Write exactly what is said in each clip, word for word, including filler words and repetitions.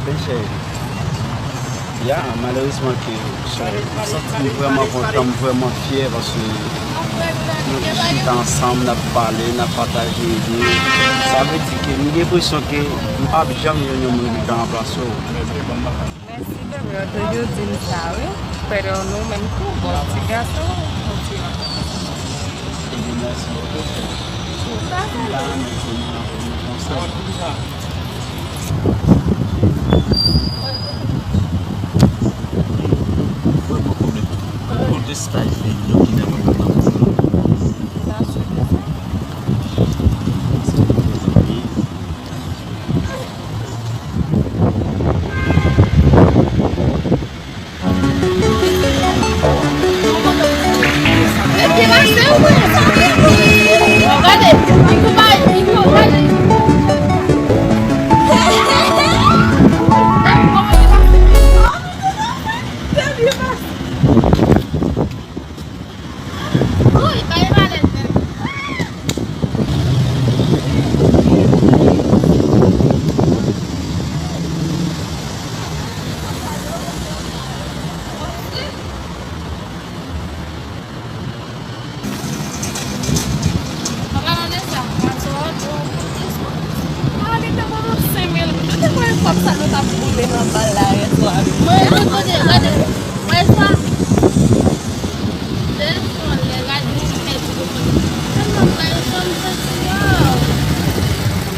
Wi, cheri. Ya, malerezman ke, so, m santi m vrèman kontan, m vrèman fyè paske nou chita ansanm, n ap pale, n ap pataje ide. Sa vle di ke m gen enpresyon ke m p ap janm jwenn yon moun ki ka ranplase w. Mèsi, bebe, yo toujou di m sa, wi. Pero nou menm tou, bon, ti gason, bon, ti... Ebyen, mèsi bokou. Sa fè la, mèsi, nou konsa.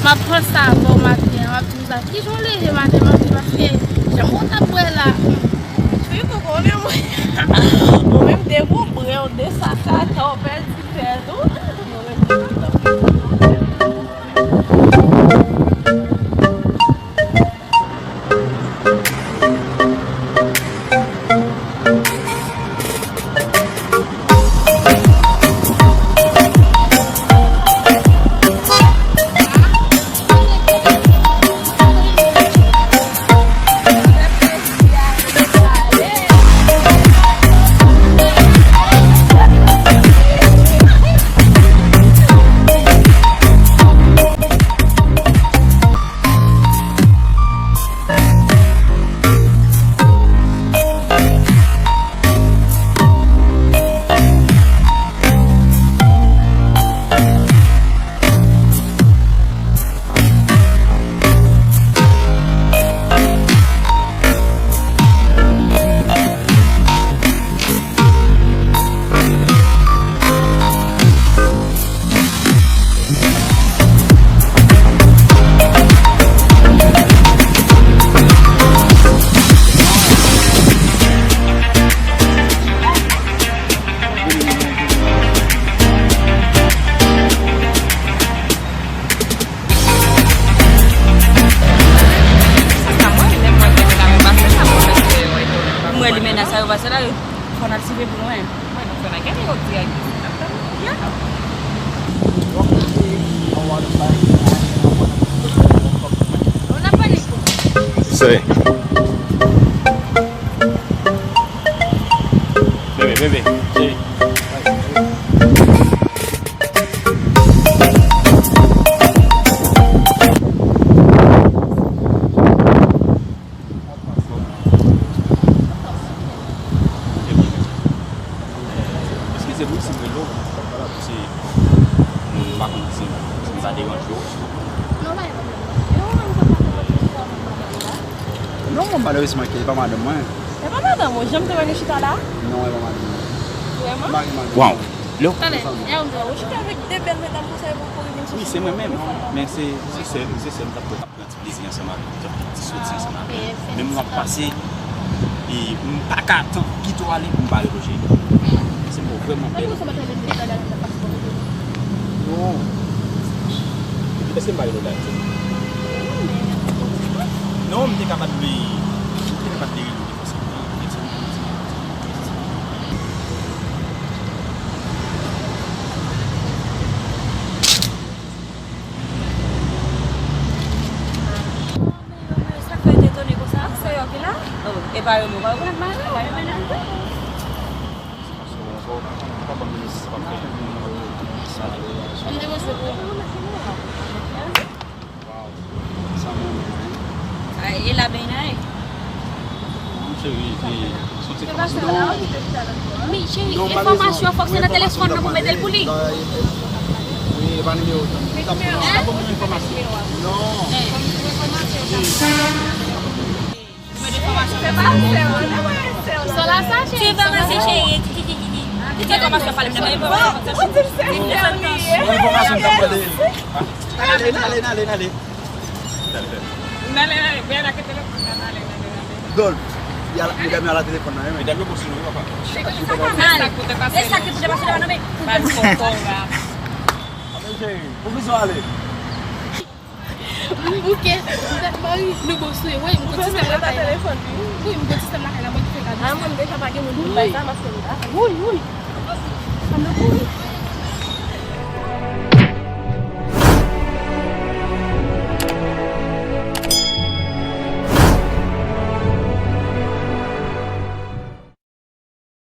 M ap pran sa avè w maten an, m ap di w sa. Kijan w leve maten, m ap di paske jan w t ap bwè la. Fi, ou konnen mwen. Ou menm de gwo bren, w de sakata, w pèdi tèt ou. Mwen, limena sa yo pase la, yo fò n al sive pi lwen. Mwen, nou fè bagay yo dirèk. Sey. Bebe, bebe, sey. Eskize m wi si m rele w, m pa konn si m ta deranje w. Non, malerezman, e pa madanm mwen. E pa madanm ou, jan m te wè nou chita la? Non, e pa madanm mwen. Vrèman? Mari madanm mwen. Talè, e a ou m te wè. Ou chita avèk de bèl medam konsa, yo poko rive chèche nou. Wi, se mwen menm. Men se, se sè, se sè m t ap pran ti plezi ansanm avè w, ti soti ansanm avè w. Menm lè w ap pase, e m pa ka tann kite w ale pou m pa reloje. Se mwen vrèman bèl. Non. Depi lè se m pa rele w la, non, m te ka pa t vle, m te ka pa t vle rele w. Sa k fè w te etone konsa? Se yo ki la? Oh, e pa yo non, pa yo konn ak mari, pa yo menaj tou. M te panse pou ou. Sa mwen menm, wi. Ay, E la bèy nan e. Cheri, e, se yon ti enfòmasyon. Men cheri, non, pa enfòmasyon, fòk se nan telefòn nan pou mete l pou li. Wi, e pa nimewo tan. Sa pou mwen enfòmasyon. Non. Se pa sè w, se pa sè w. Sa la sa, cheri. Se pa mwen, se cheri. Ti, ti, ti, ti, ti. Ti enfòmasyon pale m nan, men enfòmasyon. Ou di l se sè w li ye. Enfòmasyon m t ap mande. N ale, n ale, n ale, n ale. N ale, n ale. Bèl ak telefòn nan, n ale, n ale, n ale. Dòl, y a, medam yo ala telefòn nan, wi. Medam yo konsi nou, papa. Al, e sa ki pou te pase la, non, men. Bal kòkò la. Amen, cheri. Pou ki sa w ale? M bouke, m tèt mari, nou bon sou, wi, m konn sistèm lakay la. Wi, m konn sistèm lakay la, mwen ki fè gade. A, mwen, m deja pa gen moun pou bay sa, paske m pa. Wi, wi. Ann nou kouri.